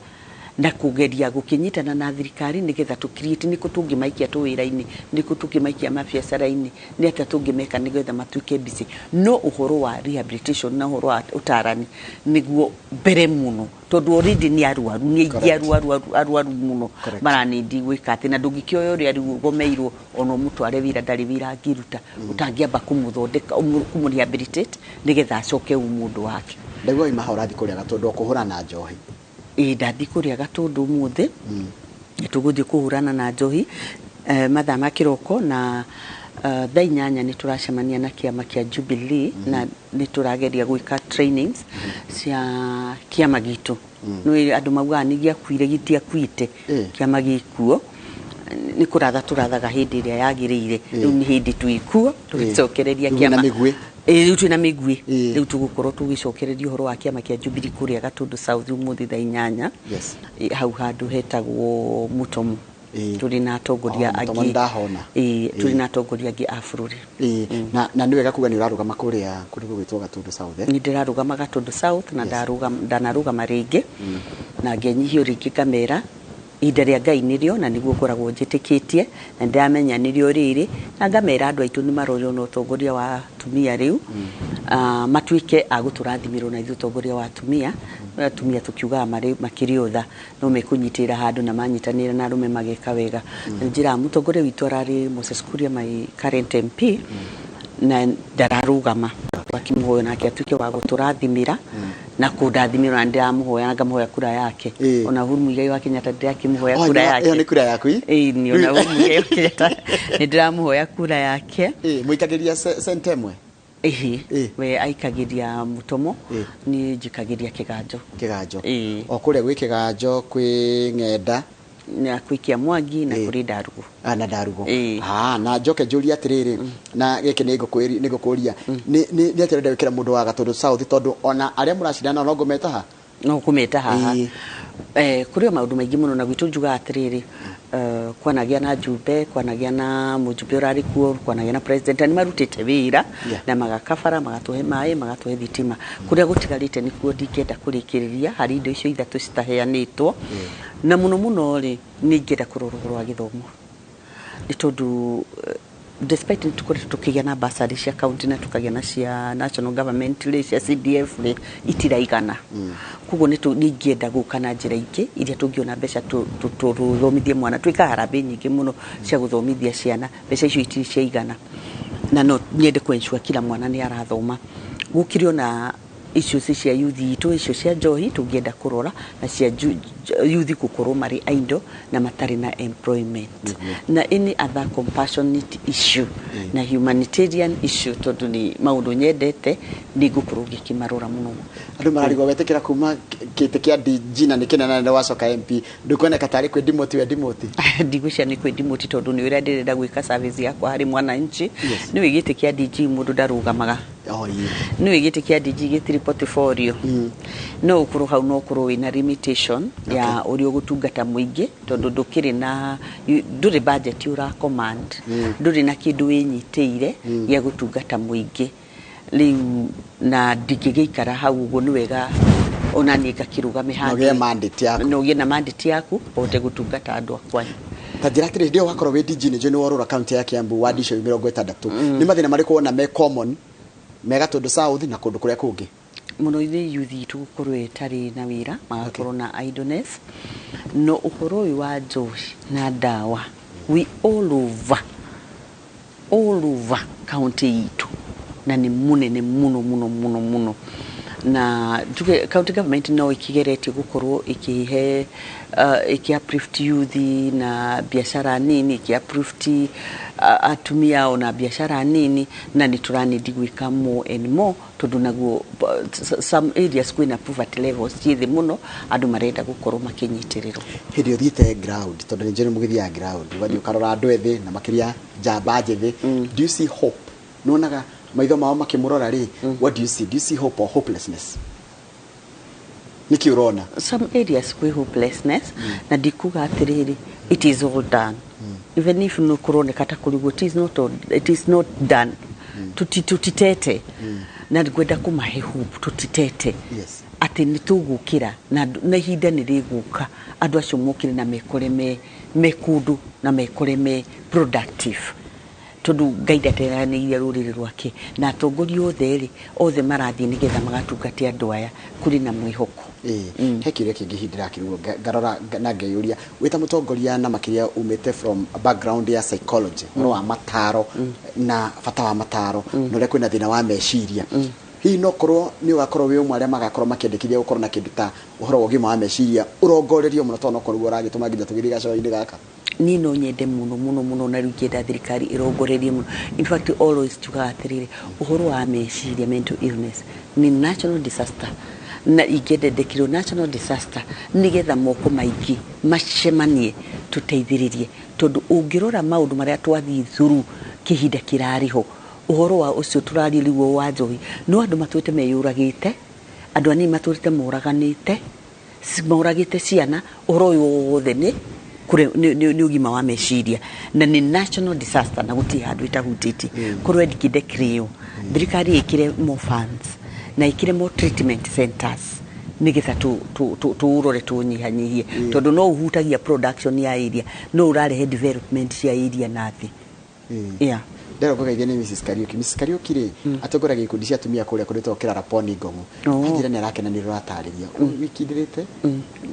Na kugeria gukinyitana na thirikari nigetha tu create niko tungimaikia tu wira-ini, niko tungimaikia mabiacara-ini, ni atia tungimeka nigetha matuike busy. No uhoro wa rehabilitation na uhoro wa utarani niguo mbere muno, tondu already ni arwaru, ni aingĩ arwaru, arwaru muno maranindi gwika ati na ndungikioya uria riu ugomeirwo ona umutware wira, ndari wira angiruta utangiamba kumuthondeka, kumu rehabilitate nigetha acoke umundu wake. Ndaigua wima hau ũrathiĩ kũrĩa Gatũndũ kũhũrana na njohi. Ĩĩ, ndathiĩ kũrĩa Gatũndũ ũmũthĩ, tũgũthiĩ kũhũrana na njohi mathaa ma kĩroko, na thaa 8 nĩ tũracemania na kĩama kĩa Jubilee, na nĩ tũrageria gwĩka trainings cia kĩama gitũ. Nĩ andũ maugaga nĩ gĩakuire, gĩtiakuite. Kĩama gĩkuo, nĩ kũratha tũrathaga hĩndĩ ĩrĩa yagĩrĩire. Rĩu nĩ hĩndĩ twĩkuo tũgĩcokereria Rĩu wĩna kĩama. mĩguĩ. Ĩĩ, rĩu twĩna mĩguĩ. Rĩu tũgũkorwo tũgĩcokereria ũhoro wa kĩama kĩa Jubilee kũrĩa Gatũndũ South ũmũthĩ thaa 8. Hau handũ hetagwo Mũtomo. Tũrĩ na atongoria Oh, Mũtomo. angĩ. Nĩ ndahona. Ĩĩ, tũrĩ na atongoria angĩ a bũrũri. Na nĩ wega kuga nĩ ũrarũgama kũrĩa kũndũ gũgwĩtwo Gatũndũ South, eh? Nĩ ndĩrarũgama Gatũndũ South na ndanarũgama rĩngĩ na ngenyihio rĩngĩ, ngamera ihinda rĩa Ngai nĩrĩo, na nĩguo ngoragwo njĩtĩkĩtie na ndĩramenya nĩrĩo rĩrĩ, na ngamera andũ aitũ nĩ marorio na ũtongoria wa atumia rĩu. Ah, matuĩke a gũtũrathimĩrwo na ithuĩ ũtongoria wa atumia. Atumia tũkiugaga marĩ makĩrĩ otha no mekũnyitĩrĩra handũ na manyitanĩra na arũme mageka wega. Na njĩra mũtongoria witũ ararĩ Moses Kuria, my current MP, na ndararũgama, akĩmũhoya nake atuĩke wa gũtũrathimĩra na kũndathimĩra, na ndĩramũhoya na ngamuhoya kura yake. Ona Uhuru Muigai wa Kenyatta ndĩrakĩmũhoya Oh, kura yake. Ĩyo nĩ kura yaku ĩ? Ĩĩ, ni ona Uhuru Muigai wa Kenyatta nĩ ndĩramũhoya kura yake. Mũikagĩria cente ĩmwe? Ĩhĩ. We aikagĩria Mũtomo. Niĩ njikagĩria Kĩganjo. Kĩganjo. Ĩĩ. O kũrĩa gwĩ Kĩganjo, kwĩ Ng'enda. Na kwĩ Kĩamwangi na kũrĩ Ndarugo. Ah, na Ndarugo. Ĩĩ. Ah, na njoke njũrie atĩrĩrĩ, na gĩkĩ nĩ ngũkũria, nĩ atĩa ũrenda gwĩkĩra mũndũ wa Gatũndũ South, tondũ ona arĩa mũracindana no ngũmeta ha? No kũmeta haha. Kũrĩ o maũndũ maingĩ mũno, na gwitũ njugaga atĩrĩrĩ, kwanagĩa na njumbe, kwanagĩa na mũjumbe ũrarĩ kuo, kwanagĩa na president, na nĩ marutĩte wĩra na magakabara, magatũhe maĩ, magatũhe thitima. Kũrĩa gũtigarĩte nĩkuo ndingĩenda kũrĩkĩrĩria harĩ indo icio ithatũ citaheanĩtwo. Na mũno mũno rĩ, nĩ ingĩenda kũrora ũhoro wa gĩthomo, nĩ tondũ despite nĩ tũkoretwo tũkĩgĩa na bursary cia county na tũkagĩa na cia national government rĩ, cia CDF rĩ, itiraigana. Koguo nĩ ingĩenda gũka na njĩra ingĩ iria tũngĩona mbeca tũthomithie mwana. Twĩkaga harambee nyingĩ mũno cia gũthomithia ciana, mbeca icio itirĩ ciaigana, na no nyende kũ ensure kila mwana nĩ arathoma. Gũkĩrĩ ona issues cia youth itũ, icio cia njohi tũngĩenda kũrora, na cia youth gũkorwo marĩ idle na matarĩ na employment, na any other compassionate issue na humanitarian issue, tondũ nĩ maũndũ nyendete, nĩ ngũkorwo ngĩkĩmarora mũno. Andũ mararigwo wetĩkĩra kuma kĩtĩ kĩa DG na nĩ kĩnene nĩ wacoka MP, ndũkuoneka tarĩ kwĩ demote we demote? Ndigwĩciria nĩ kwĩ demote, tondũ nĩ ũrĩa ndĩrenda gwĩka service yakwa harĩ mwananchi. Nĩ wĩ gĩtĩ kĩa DG mũndũ ndarũgamaga. Oh, ĩĩ. Nĩ wĩ gĩtĩ kĩa DG gĩtirĩ portfolio. No ũkorwo hau, no ũkorwo wĩna limitation ya ũrĩa ũgũtungata mũingĩ, tondũ ndũkĩrĩ na ndũrĩ budget ũra command, ndũrĩ na kĩndũ wĩnyitĩire gĩa gũtungata mũingĩ rĩu, na ndingĩgĩikara hau ũguo. Nĩ wega ona niĩ ngakĩrũgame Na ũgĩe mandate yaku. Na ũgĩe na mandate yaku, ũhote gũtungata andũ akwa. Ta njĩra atĩrĩ, hĩndĩ ĩyo wakorwo wĩ DG, nĩ njũĩ nĩ worũra kaunti ya Kiambu, wadi icio 60, nĩ mathĩna marĩkũ wona me common me Gatũndũ South na kũndũ kũrĩa kũngĩ? Mũno nĩ youth itũ gũkorwo ĩtarĩ na wĩra, magakorwo na idleness, no ũhoro ũyũ wa njohi na ndawa we all over, all over county itũ, na nĩ mũnene mũno mũno mũno mũno. Na njuge county government no ĩkĩgeretie gũkorwo ĩkĩhe ĩkĩ uplift youth na biacara nini, ĩkĩ uplift atumia ona biacara nini, na nĩ tũranindi gwĩka more and more, tondũ naguo some areas kwĩna poverty levels ciĩ thĩ mũno, andũ marenda gũkorwo makĩnyitĩrĩrwo. Hĩndĩ ĩyo ũthiĩte ground, tondũ nĩ njũĩ nĩ mũgĩthiaga ground, ũgathiĩ ũkarora andũ ethĩ na makĩria njamba njĩthĩ, do you see hope? Nĩwonaga maitho mao makĩmũrora rĩ? What do you see? Do you see hope or hopelessness? Nĩkĩ ũrona? Some areas kwĩ hopelessness, na ndikuga atĩrĩrĩ it is all done. Even if no kũroneka ta kũrĩ guo, it is not all, it is not done. Tutitete na ngwenda kũmahe hope, tutitete. Atĩ nĩ tũgũkĩra na ihinda nĩ rĩgũka andũ acio mokĩre na mekore me kũndũ na mekore me productive, tondũ Ngai ndateanĩirie rũrĩrĩ rwake, na atongoria othe rĩ, othe marathiĩ nĩgetha magatungate andũ aya kũrĩ na mwĩhoko. Ĩĩ, he kĩũria kĩngĩ hihi ndĩrakĩrigwo ngarora na ngeyũria, wĩ ta mũtongoria na makĩria umĩte from a background ya psychology, ũhoro wa mataro na bata wa mataro na ũrĩa kwĩna thĩna wa meciria, hihi no korwo nĩ ũgakorwo wĩ ũmwe arĩa magakorwo makĩendekithia gũkorwo na kĩndũ ta ũhoro wa ũgima wa meciria ũrongorerio mũno, tondũ no korwo ũragĩtũma nginya tũgĩthiĩ gacoro-inĩ gaka? Niĩ no nyende mũno mũno mũno, na rĩu ingĩenda thirikari ĩrongorerie mũno. In fact, always tugaga atĩrĩrĩ, ũhoro wa meciria, mental illness, nĩ national disaster, na ingĩenda ndekirwo national disaster nĩgetha moko maingĩ macemanie tũteithĩrĩrie, tondũ ũngĩrora maũndũ marĩa twathiĩ through kĩhinda kĩrarĩ ho, ũhoro wa ũcio tũraria rĩu wa njohi, no andũ matũrĩte meyũragĩte, andũ anini matũrĩte moraganĩte, moragĩte ciana. Ũhoro ũyũ wothe nĩ nĩ ũgima wa meciria na nĩ national disaster, na gũtirĩ handũ ĩtahutĩtie. Korwo ndingĩndekirĩo thirikari ĩkĩre more funds na ĩkĩre more treatment centers nĩgetha tũũrore tũũnyihanyihie, tondũ no ũhutagia production ya area, no ũrarehe development cia area na thĩ. Yeah. Ndĩrenda kũgeithia nĩ Mrs Kariuki. Mrs Kariuki rĩ, atongoragia ikundi cia atumia kũrĩa kũrĩtwo Kĩraraponi Ngong'o. Anjĩra nĩ arakena nĩ ũratarĩria wikindĩrĩte,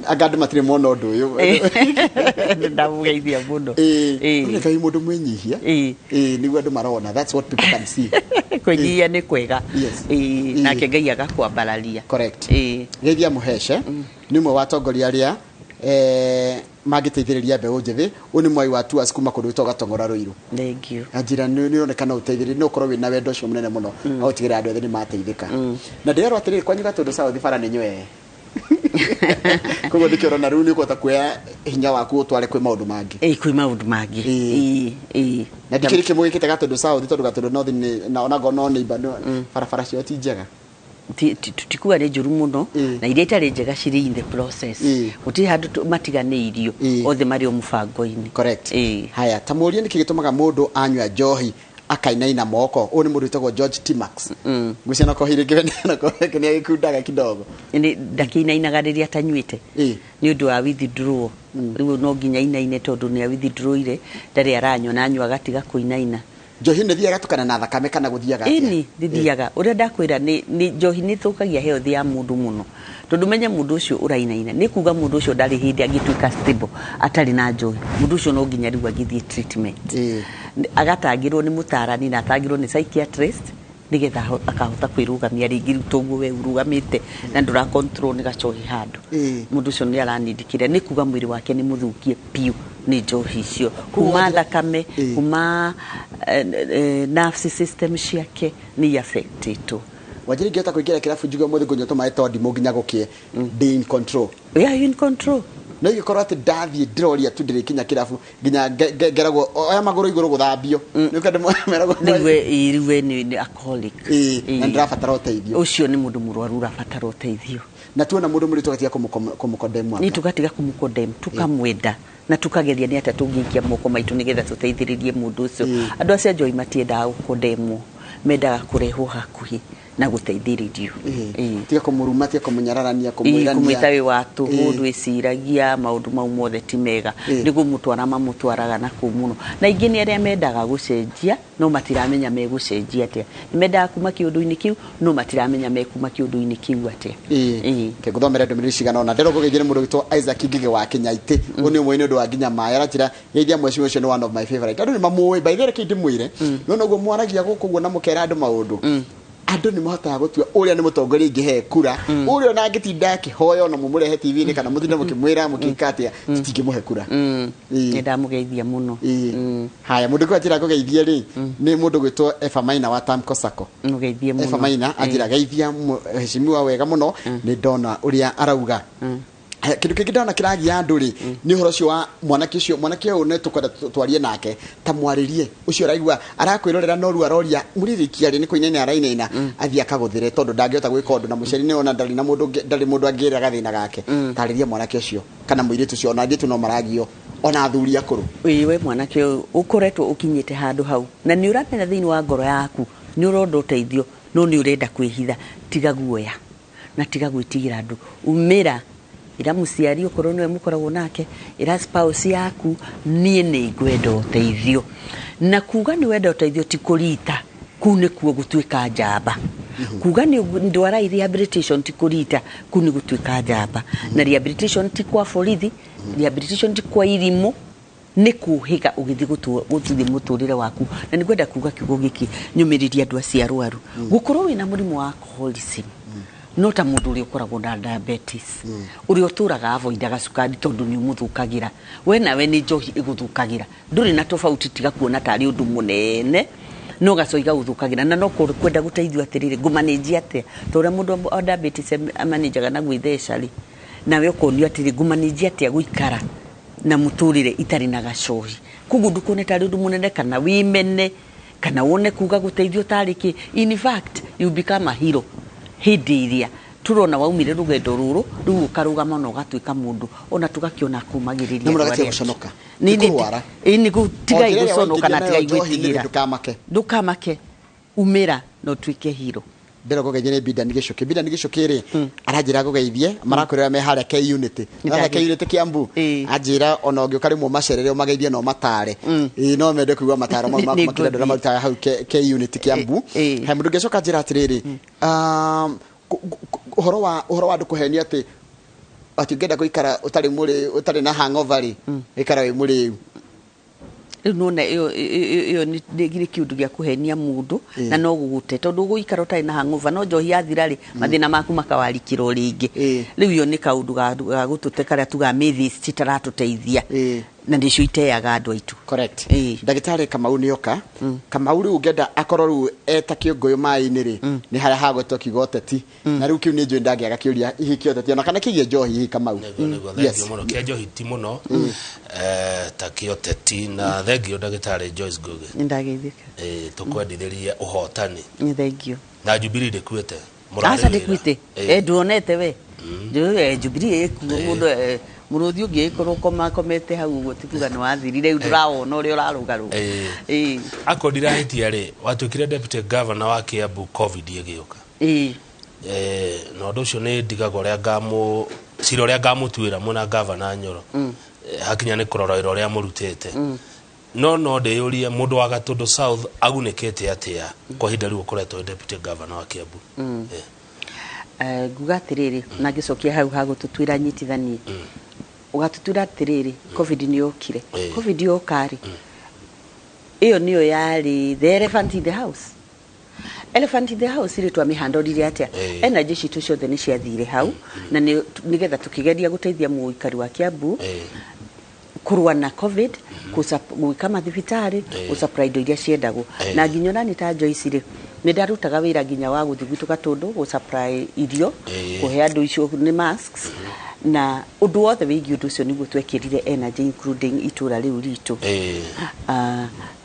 anga andũ matirĩ mona ũndũ ũyũ. Ndamũgeithia mũno. Ĩĩ, nĩ mũndũ mwĩnyihia. Ĩĩ, nĩguo andũ marona, that's what people can see. Kwĩnyihia nĩ kwega. Ĩĩ, nake Ngai agakwambararia. Correct. Geithia Mũhece, nĩ ũmwe wa atongoria arĩa mangĩteithĩrĩria mbeũ njĩthĩ. Ũyũ nĩ mwai wa tours kuma kũndũ gwĩtagwo Gatong'ora Rũirũ. Thank you. Anjĩra nĩ ũroneka no ũteithĩrĩrie, no ũkorwo wĩna wendo ũcio mũnene mũno wa gũtigĩrĩra andũ ethĩ nĩ mateithĩka. Na ndĩrerwo atĩrĩrĩ, kwanyu Gatũndũ South bara nĩ nywee, koguo nĩkĩo ũrona rĩu nĩ ũkũhota kuoya hinya waku ũtware kwĩ maũndũ mangĩ. Ĩĩ, kwĩ maũndũ mangĩ. Ĩĩ, ĩĩ. Na ndikĩrĩ kĩmwe gĩkĩte Gatũndũ South, tondũ Gatũndũ North nĩ na onakorwo no neighbor, barabara ciao ti njega. Tikuga nĩ njũru mũno, na iria itarĩ njega cirĩ in the process. Gũtirĩ handũ matiganĩirio, othe marĩ o mũbango-inĩ. Correct. Haya, ta mũrie nĩkĩ gĩtũmaga mũndũ anyua njohi akainaina moko? Ũyũ nĩ mũndũ wĩtagwo George Timax. Ngwĩciria no kohi rĩngĩ nĩ agĩkundaga kidogo. Nĩ ndakĩinainaga rĩrĩa atanyuĩte, nĩ ũndũ wa withdrawal. Rĩu no nginya inaine tondũ nĩ withdrawire, ndarĩ aranyua, na anyua agatiga kũinaina. Njohi nĩ thiaga tukana na thakame kana gũthiaga atĩa? Ĩni, ndithiaga. Ũrĩa ndakwĩra nĩ njohi nĩ ĩthũkagia health ya mũndũ mũno, tondũ menye mũndũ ũcio ũrainaina nĩ kuga mũndũ ũcio ndarĩ hĩndĩ angĩtuĩka stable atarĩ na njohi. Mũndũ ũcio no nginya rĩu agĩthiĩ treatment, agatangĩrwo nĩ mũtarani na atangĩrwo nĩ psychiatrist nĩgetha akahota kwĩrũgamia rĩngĩ. Rĩu toguo we ũrũgamĩte na ndũra control nĩ gacohi handũ, mũndũ ũcio nĩ aranindikĩra, nĩ kuga mwĩrĩ wake nĩ mũthũkie biũ nĩ njohi icio, kuma thakame, kuma nerve system ciake nĩ affectĩtwo. Wanjĩra ingĩhota kũingĩra kĩrabu njuge ũmũthĩ ngũnyua tũmaĩ twa ndimũ nginya gũkĩe, ndĩ in control? Yeah, you in control. No ingĩkorwo atĩ ndathiĩ ndĩroria tu ndĩrĩkinya kĩrabu nginya ngeragwo oya magũrũ igũrũ gũthambio, nĩ ũkenda meragwo. Rĩu we nĩ alcoholic. Ĩĩ, na ndĩrabatara ũteithio. Ũcio nĩ mũndũ mũrwaru ũrabatara ũteithio. Na tuona mũndũ mũritũ tũgatiga kũmũkondem? Nĩ tũgatiga kũmũkondem, tũkamwenda na tukageria nĩ atĩa tũngĩikia moko maitũ nĩgetha tũteithĩrĩrie mũndũ ũcio. Andũ acio a njohi matiendaga gũkondemwo, mendaga kũrehwo hakuhĩ na gũteithĩrĩrio. Tiga kũmũruma, tiga kũmũnyararania, kũmwĩrania. Kũmwĩta wĩ wa tũhũ, ndwĩciragia maũndũ mau mothe ti mega. Nĩ kũmũtwara mamũtwaraga na kũu mũno, na ingĩ nĩ arĩa mendaga gũcenjia no matiramenya megũcenjia atĩa. Nĩ mendaga kuma kĩũndũ-inĩ kĩu no matiramenya mekuma kĩũndũ-inĩ kĩu atĩa. Ke ngũthomere ndũmĩrĩri cigana ũna. Ndĩrenda kũgeithia nĩ mũndũ wĩtwo Isaac Ngige wa Kĩnyaitĩ. Ũyũ nĩ ũmwe nĩ ũndũ wa nginya maĩ aranjĩra geithia mheshimiwa ũcio, nĩ one of my favorite. Andũ nĩ mamũĩ, by the way, reke ndĩmwĩre, no noguo mwaragia gũkũ ũguo na mũkera andũ maũndũ, andũ nĩ mahotaga gũtua ũrĩa nĩ mũtongoria ingĩhe kura, ũrĩa ona angĩtinda akĩhoya ona mũmũrehe TV-inĩ kana mũtinde mũkĩmwĩra mũkĩka atĩa, tũtingĩmũhe kura. Nĩ ndamũgeithia mũno. Haya, mũndũ kwa njĩra ngũgeithie rĩ, nĩ mũndũ gwĩtwo Eva Maina wa Tamco Sacco. Mũgeithie mũno. Eva Maina anjĩra geithia mheshimiwa wega mũno, nĩ ndona ũrĩa arauga. Kĩndũ kĩngĩ ndona kĩragia andũ rĩ, nĩ ũhoro ũcio wa mwanake ũcio. Mwanake ũyũ nĩ tũkwenda twarie nake, ta mwarĩrie ũcio ũraigua arakwĩrorera no rĩu aroria mũrĩrĩkia rĩ, nĩ kũinaina arainaina, athiĩ akagũthĩre tondũ ndangĩhota gwĩka ũndũ, na mũciari nĩ ona ndarĩ na mũndũ ndarĩ mũndũ angĩra gathĩna gake. Tarĩria mwanake ũcio kana mũirĩtu ũcio, ona airĩtu no maragio, ona athuri akũrũ. Ĩĩ, we mwanake ũyũ ũkoretwo ũkinyĩte handũ hau na nĩ ũramenya thĩinĩ wa ngoro yaku nĩ ũronda ũteithio no nĩ ũrenda kwĩhitha, tiga guoya. Na tiga gwĩtigĩra andũ. Umĩra ira mũciari okorwo nĩwe mũkoragwo nake, ira spouse yaku, niĩ nĩ ngwenda ũteithio. Na kuga nĩ wenda ũteithio ti kũrita, kũu nĩkuo gũtuĩka njamba. Kuga nĩ ndwara rehabilitation ti kũrita, kũu nĩ gũtuĩka njamba. Na rehabilitation ti kwa borithi, rehabilitation ti kwa irimũ, nĩ kũhĩga ũgĩthiĩ gũthiĩ mũtũrĩre waku. Na nĩ ngwenda kuga kiugo gĩkĩ nyũmĩrĩrie andũ acio arwaru. Gũkorwo wĩna mũrimũ wa alcoholism no ta mũndũ ũrĩa ũkoragwo na diabetes, ũrĩa ũtũraga avoidaga cukari tondũ nĩ ũmũthũkagĩra. We nawe nĩ njohi ĩgũthũkagĩra, ndũrĩ na tofauti tiga kuona tarĩ ũndũ mũnene no gacoi gagũthũkagĩra. Na no kwenda gũteithio atĩrĩrĩ, ngũmanĩnjia atĩa? Ta ũrĩa mũndũ wa diabetes amanĩnjaga na gwĩtheca rĩ, nawe ũkonio atĩrĩ, ngũmanĩnjia atĩa gũikara na mũtũrĩre itarĩ na gacohi? Koguo ndũkone tarĩ ũndũ mũnene kana wĩmene kana wone kuga gũteithio tarĩ kĩ. In fact, you become a hero hĩndĩ ĩrĩa tũrona waumire rũgendo rũrũ rĩu ũkarũgama na ũgatuĩka mũndũ ona tũgakĩona kumagĩrĩria. Na mũndũ agatiga gũconoka. Nĩ kũrwara. Ĩĩ, tigai gũconoka na tigai gwĩtigĩra. Ndũkamake. Ndũkamake, umĩra na ũtuĩke hero. Ndĩrenda kũgeithia nĩ Bidani Gĩcũkĩ. Bidani Gĩcũkĩ rĩ, aranjĩra ngũgeithie, marakwĩrĩra me harĩa K Unity. Harĩa K Unity Kiambu. Anjĩra ona ũngĩũka rĩmwe ũmacerere ũmageithie na ũmatare. Ĩĩ, no mende kũigua mataro mau maku makĩria andũ arĩa marutaga hau K Unity Kiambu. He mũndũ ũngĩ acoka anjĩra atĩrĩrĩ, ũhoro wa andũ kũhenia atĩ ũngĩenda gũikara ũtarĩ mũrĩu, ũtarĩ na hangover rĩ, ikara wĩ mũrĩu. Rĩu nĩwona ĩyo nĩ kĩũndũ gĩa kũhenia mũndũ na no gũgũte, tondũ ũgũikara ũtarĩ na hangover no njohi yathira rĩ, mathĩna maku makawarikĩra o rĩngĩ. Rĩu ĩyo nĩ kaũndũ ga gũtũte karĩa tugaga myths citaratũteithia na nĩcio iteaga andũ aitũ. Correct. Ndagĩtarĩ Kamau nĩoka. Kamau rĩu ũngĩenda akorwo rĩu eta kĩũngũyũ maĩ-inĩ rĩ, nĩ harĩa hagwetwo kiugo ũteti. Na rĩu kĩu nĩ njũĩ ndangĩaga kĩũria hihi kĩa ũteti ona kana kĩgiĩ njohi hihi Kamau. Nĩguo, thengio mũno. Kĩa njohi ti mũno, ta kĩa ũteti. Na thengio ndagĩtarĩ Joyce Ngugi. Nĩndageithĩka. Tũkwendithĩrie ũhotani. Nĩ thengio. Na Jubilee ndĩkuĩte. Aca ndĩkuĩte. Nduonete we. Jubilee ĩkuo mũndũ, mũrũthi ũngĩ ĩkorwo komete hau ũguo ti kuga nĩ wathirire, rĩu ndũrawona ũrĩa ũrarũgarũga. Akorwo ndirahĩtia rĩ, watuĩkire deputy governor wa Kiambu COVID ĩgĩũka. Na ũndũ ũcio nĩ ndigaga ũrĩa cira ũrĩa ngamũtuĩra mwena governor Nyoro. Hakinya nĩ kũrora wĩra ũrĩa mũrutĩte. No ndĩyũrie mũndũ wa Gatũndũ South agunĩkĩte atĩa kwa ihinda rĩu ũkoretwo deputy governor wa Kiambu? Nguga atĩrĩrĩ, na ngĩcokia hau ha gũtũtuĩra nyitithanie. Ũgatũtuĩra atĩrĩrĩ, COVID nĩ yokire. COVID yoka rĩ, ĩyo nĩyo yarĩ the elephant in the house. Elephant in the house rĩ, twamĩhandorire atĩa? Energy citũ ciothe nĩ ciathire hau, na nĩgetha tũkĩgeria gũteithia mũikari wa Kiambu kũrũa na COVID, gwĩka mathibitarĩ, gũsupply indo iria ciendagwo. Na nginya ona niĩ ta Joyce rĩ, nĩ ndarutaga wĩra nginya wa gũthiĩ gwitũ Gatũndũ gũsupply irio, kũhe andũ icio nĩ masks, na ũndũ wothe wĩgiĩ ũndũ ũcio nĩguo twekĩrire energy including itũra rĩu ritũ.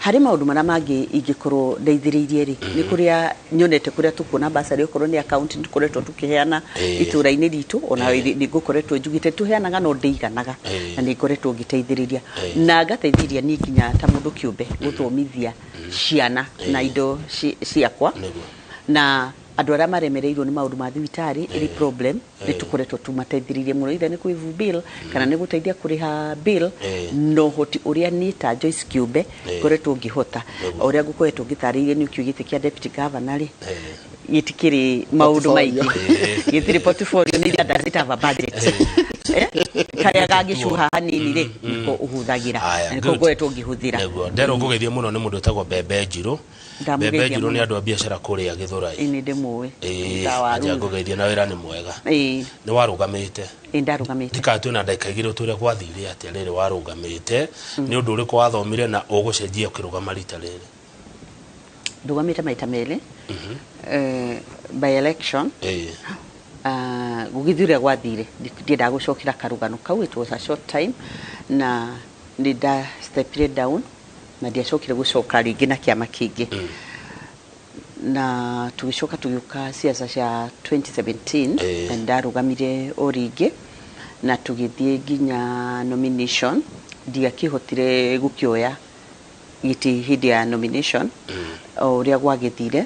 Harĩ maũndũ marĩa mangĩ ingĩkorwo ndeithĩrĩirie rĩ, nĩ kũrĩa nyonete kũrĩa tũkuona bursary okorwo nĩ account nĩtũkoretwo tũkĩheana itũra-inĩ ritũ, ona nĩ ngũkoretwo njugĩte tũheanaga no ndĩiganaga, na nĩ ngoretwo ngĩteithĩrĩria. Na ngateithĩrĩria niĩ nginya ta mũndũ kĩũmbe gũthomithia ciana na indo ciakwa. Na andũ arĩa maremereirwo nĩ maũndũ ma thibitarĩ ĩrĩ problem, nĩ tũkoretwo tũmateithĩrĩirie mũno, either nĩ kũrĩha bill kana nĩ gũteithia kũrĩha bill, na ũhoti ũrĩa niĩ ta Joyce kĩũmbe ngoretwo ngĩhota. O ũrĩa ngũkoretwo ngĩtarĩirie nĩ ũkĩũĩ gĩtĩ kĩa deputy governor rĩ, gĩtikĩrĩ maũndũ maingĩ. Gĩtirĩ portfolio, nĩ either does it have a budget? Karĩa gangĩcuha hanini rĩ, nĩko ũhũthagĩra. Na nĩko ngoretwo ngĩhũthĩra. Nĩguo. Nderwo ngũgeithie mũno nĩ mũndũ wĩtagwo Mbembe Njirũ. Mbembe Njirũ nĩ andũ a biacara kũrĩa Gĩthũrai. Ĩĩ, nĩ ndĩmũĩ. Anja ngũgeithie na wĩra nĩ mwega. Nĩ warũgamĩte. Ĩĩ, ndarũgamĩte. Ndikana twĩna ndagĩka igĩrĩ ũtwĩre gwathire atĩa rĩrĩ warũgamĩte, nĩ ũndũ ũrĩkũ wathomire na ũgũcenjia ũkĩrũgama rita rĩrĩ? Ndũgamĩte maita merĩ. By election. Gũgĩthiĩ ũrĩa gwathire, ndiendaga gũcokera karũgano kau, it was a short time, na nĩ nda stepire down na ndiacokire gũcoka rĩngĩ na kĩama kĩngĩ. Na tũgĩcoka tũgĩũka siasa cia 2017, na ndarũgamire o rĩngĩ na tũgĩthiĩ nginya nomination. Ndiakĩhotire gũkĩoya gĩtĩ hĩndĩ ya nomination, o ũrĩa gwagĩthire.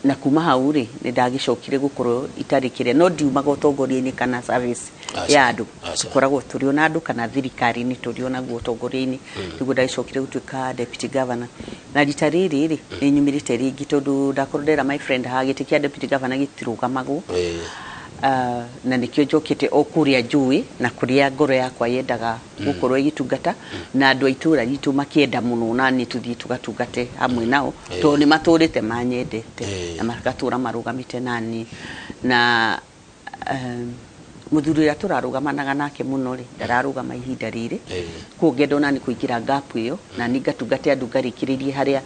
Na kuma hau rĩ nĩ ndagĩcokire gũkorwo itarĩ kĩrĩa, no ndiumaga ũtongoria-inĩ kana service ya andũ, tũkoragwo tũrĩ ona andũ kana thirikari-inĩ tũrĩ onaguo ũtongoria-inĩ. Nĩguo ndagĩcokire gũtuĩka deputy governor, na rita rĩrĩ rĩ nĩ nyumĩrĩte rĩngĩ tondũ ndakorwo ndera my friend haha gĩtĩ kĩa deputy governor gĩtirũgamagwo. Na nĩkĩo njokete o kũrĩa njũĩ na kũrĩa ngoro yakwa yendaga gũkorwo ĩgĩtungata, na andũ a itũra ritũ makĩenda mũno na niĩ tũthiĩ tũgatungate hamwe nao, tondũ nĩ matũrĩte manyendete na magatũra marũgamĩte naniĩ. Na mũthuri ũrĩa tũrarũgamanaga nake mũno rĩ ndararũgama ihinda rĩrĩ, koguo ngenda ona nĩ kũingĩra gap ĩyo na niĩ ngatungate andũ ngarĩkĩrĩrie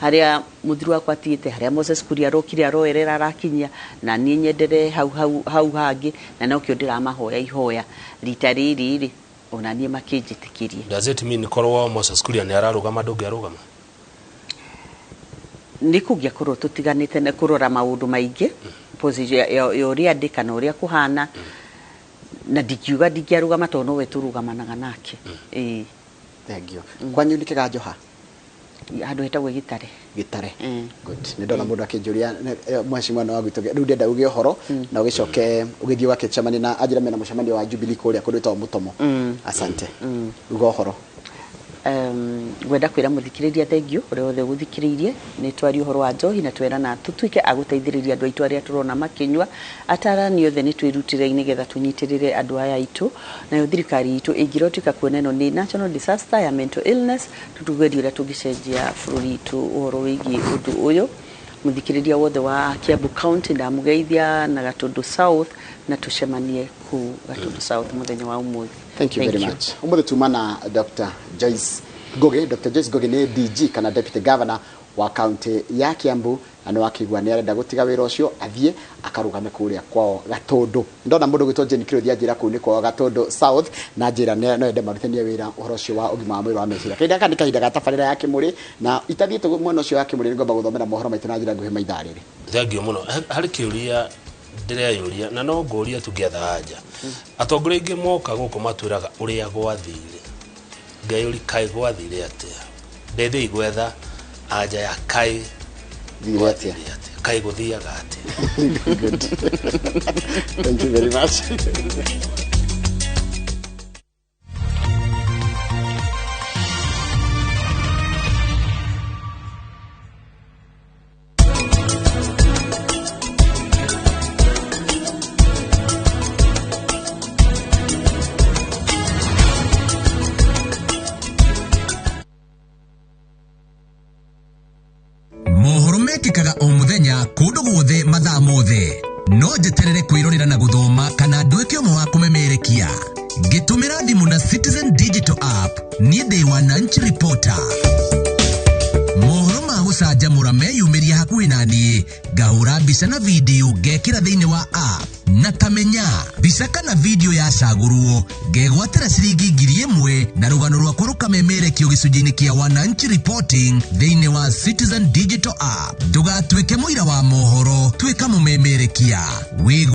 harĩa mũthuri wakwa atigĩte, harĩa Moses Kuria arokire aroerera arakinyia, na niĩ nyendere hau hau hau hangĩ, na nokĩo ndĩramahoya ihoya rita rĩrĩ rĩ ona niĩ makĩnjĩtĩkĩrie. Does it mean korwo Moses Kuria nĩ ararũgama ndũngĩarũgama? Nĩ kũngĩakorwo tũtiganĩte na kũrora maũndũ maingĩ, position ya ũrĩa ndĩ kana ũrĩa kũhana, na ndingiuga ndingĩarũgama tondũ nowe tũrũgamanaga nake. Ĩĩ. Thank you. Kwanyu nĩ kĩganjo ha? Handũ hetagwo Gĩtare. Gĩtare. Good. Nĩ ndona mũndũ akĩnjũria mheshimiwa wa gwitũ rĩu ndĩrenda uge ũhoro na ũgĩcoke ũgĩthiĩ ũgakĩcemania na anjĩra mena mũcemanio wa Jubilee kũrĩa kũndũ gwĩtagwo Mũtomo. Asante. Uga ũhoro. Ngwenda kwĩra mũthikĩrĩria thengiũ ũrĩa wothe ũgũthikĩrĩirie, nĩ twaria ũhoro wa njohi na twerana tũtuĩke a gũteithĩrĩria andũ aitũ arĩa tũrona makĩnyua. Atarani othe nĩ twĩrutĩre nĩgetha tũnyitĩrĩre andũ aya aitũ, nayo thirikari itũ ĩngĩrotuĩka kuona ĩno nĩ national disaster ya mental illness, tũtugerie ũrĩa tũngĩcenjia bũrũri witũ ũhoro wĩgiĩ ũndũ ũyũ. Mũthikĩrĩria wothe wa Kiambu County ndamũgeithia na Gatundu South, na tũcemanie kũu Gatundu South mũthenya wa ũmũthĩ. Thank you very much. Ũmũthĩ tuma na Dr. Joyce Ngugi. Dr. Joyce Ngugi nĩ DG kana Deputy Governor wa county ya Kiambu, na nĩ wakĩigua nĩ arenda gũtiga wĩra ũcio athiĩ akarũgame kũrĩa kwao Gatundu. Ndona mũndũ gwĩtwo Jane Kĩrũthi anjĩra kũu nĩ kwao Gatundu South, na njĩra no ende marutithanie wĩra ũhoro ũcio wa ũgima wa mwĩrĩ wa meciria. Kahinda gaka nĩ kahinda ga tabarĩra ya Kĩmũrĩ, na itathiĩte mwena ũcio wa Kĩmũrĩ nĩngwamba gũthomera mohoro maitũ na njĩra nguhĩ maithaa rĩrĩ. Thengiũ mũno. Harĩ kĩũria ndĩreyũria na no ngũria tu ngĩetha anja. Atongoria aingĩ moka gũkũ matwĩraga ũrĩa gwathire, ngeyũria kaĩ gwathire atĩa? Ndĩthĩi gwetha anja ya kaĩ gwathire atĩa, kaĩ gũthiaga atĩa. Good. Thank you very much. Mohoro mekĩkaga o mũthenya kũndũ guothe mathaa mothe, no njeterere kwĩrorera na gũthoma kana nduĩke ũmwe wa kũmemerekia ngĩtũmĩra thimũ na Citizen Digital App. Niĩ ndĩ Wananchi Reporter. Mohoro ma gũcanjamũra meyumĩria hakuhĩ na niĩ, ngahũra mbica na video ngekĩra thĩinĩ wa app, na tamenya mbica kana video yacagũrwo ngegwatĩra ciringi 1,000 na rũgano rwakwa rũkamemerekio gĩcunjĩ-inĩ kĩa Wananchi Reporting thĩinĩ wa Citizen Digital App. Ndũgatuĩke mũira wa mohoro, tuĩka mũmemerekia.